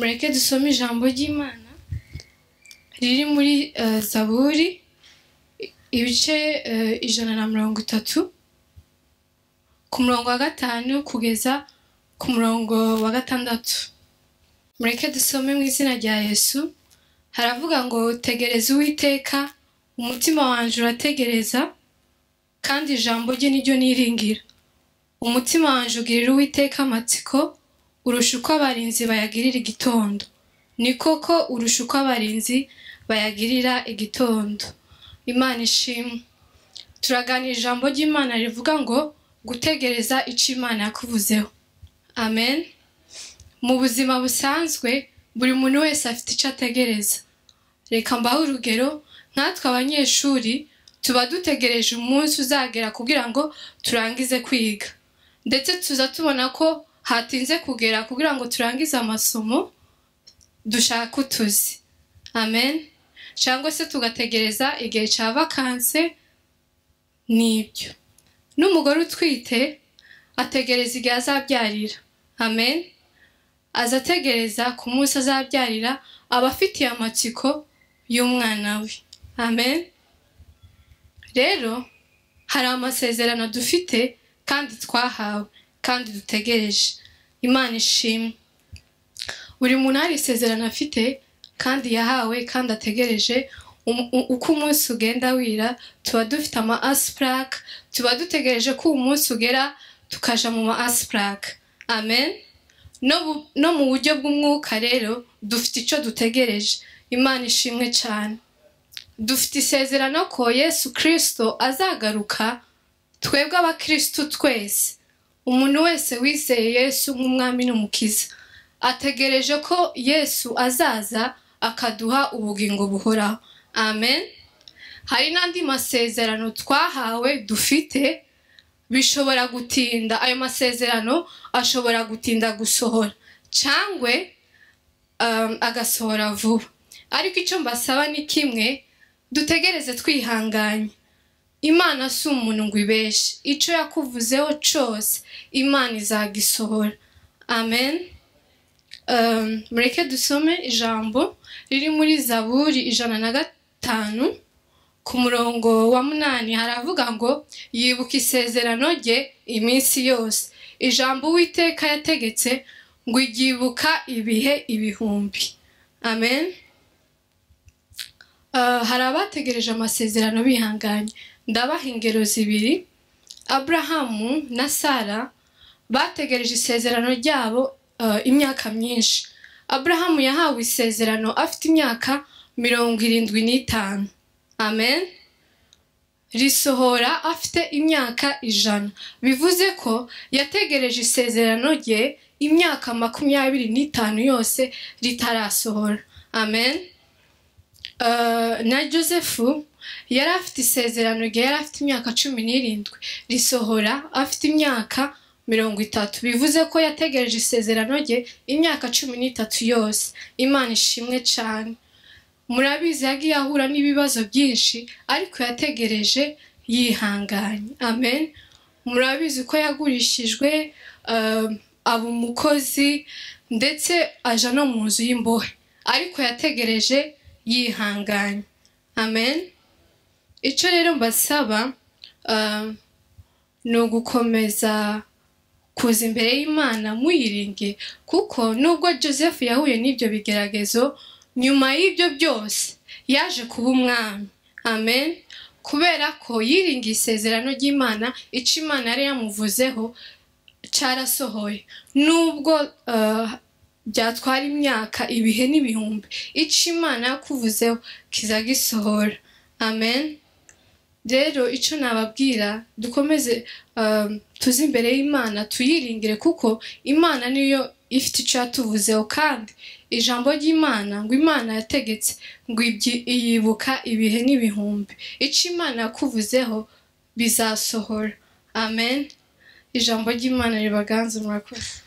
Mureke dusome ijambo ry'Imana riri muri Zaburi ibice 130 ku murongo wa 5 kugeza ku murongo wa 6. Mureke dusome mu izina rya Yesu. Haravuga ngo tegereza Uwiteka, umutima wanje urategereza, kandi ijambo rye niryo niringira. Umutima wanje ugirira Uwiteka amatsiko urusha uko abarinzi bayagirira igitondo. Ni koko urusha uko abarinzi bayagirira igitondo. Imana ishimwe. Turaganira ijambo ry'Imana rivuga ngo gutegereza ico Imana yakuvuzeho. Amen. Mu buzima busanzwe buri muntu wese afite ico ategereza. Reka mbahe urugero, nkatwe abanyeshuri tuba dutegereje umunsi uzagera kugira ngo turangize kwiga, ndetse tuza tubona ko hatinze kugera kugira ngo turangize amasomo dushaka utuzi. Amen. Cyangwa se tugategereza igihe cya vakanse. Nibyo, n'umugore utwite ategereza igihe azabyarira. Amen. Azategereza ku munsi azabyarira, aba afitiye amatsiko y'umwana we. Amen. Rero hari amasezerano dufite kandi twahawe kandi dutegereje. Imana ishimwe. Buri muntu hari isezerano afite kandi yahawe kandi ategereje. Uko umunsi ugenda wira tuba dufite ama asplak, tuba dutegereje ko umunsi ugera tukaja mu ma asplak. Amen. No mu buryo bw'umwuka rero dufite ico dutegereje. Imana ishimwe cyane. Dufite isezerano ko Yesu Kristo azagaruka. Twebwe abakristo twese, umuntu wese wizeye Yesu nk'umwami n'umukiza, ategereje ko Yesu azaza akaduha ubugingo buhoraho. Amen. Hari n'andi masezerano twahawe dufite, bishobora gutinda. Ayo masezerano ashobora gutinda gusohora cyangwa agasohora vuba. Ariko icyo mbasaba ni kimwe, dutegereze twihanganye. Imana si umuntu ngo ibeshe, icyo yakuvuzeho cyose Imana izagisohora. Amen. Mureke dusome ijambo riri muri Zaburi 105 ku murongo wa 8. Haravuga ngo yibuka isezerano rye iminsi yose, ijambo Uwiteka yategetse ngo igibuka ibihe ibihumbi. Amen. Hari abategereje amasezerano bihanganye. Ndabaha ingero zibiri. Abrahamu na Sara bategereje isezerano ryabo imyaka myinshi. Abrahamu yahawe isezerano afite imyaka 75. Amen. Risohora afite imyaka 100. Bivuze ko yategereje isezerano rye imyaka 25 yose ritarasohora. Amen. Na Joseph yari afite isezerano rye yari afite imyaka 17, risohora afite imyaka 30. Bivuze ko yategereje isezerano rye imyaka 13 yose. Imana ishimwe cyane. Murabizi yagiye ahura n'ibibazo byinshi, ariko yategereje yihanganye. Amen. Murabizi ko yagurishijwe, aba umukozi, ndetse aja no mu nzu y'imbohe, ariko yategereje yihanganye. Amen. Icyo rero mbasaba ni ugukomeza kuza imbere y'Imana muyiringe, kuko nubwo Joseph yahuye n'ibyo bigeragezo, nyuma y'ibyo byose yaje kuba umwami. Amen. Kubera ko yiringiye isezerano ry'Imana, icyo Imana yari yamuvuzeho cyarasohoye. Nubwo byatwara imyaka ibihe n'ibihumbi, icyo Imana yakuvuzeho kizagisohora. Amen. Rero icyo nababwira, dukomeze tuze imbere y'Imana tuyiringire, kuko Imana niyo ifite icyo yatuvuzeho. Kandi ijambo ry'Imana ngo Imana yategetse ngo iyibuka ibihe n'ibihumbi, icyo Imana yakuvuzeho bizasohora. Amen. Ijambo ry'Imana ribaganze. Murakoze.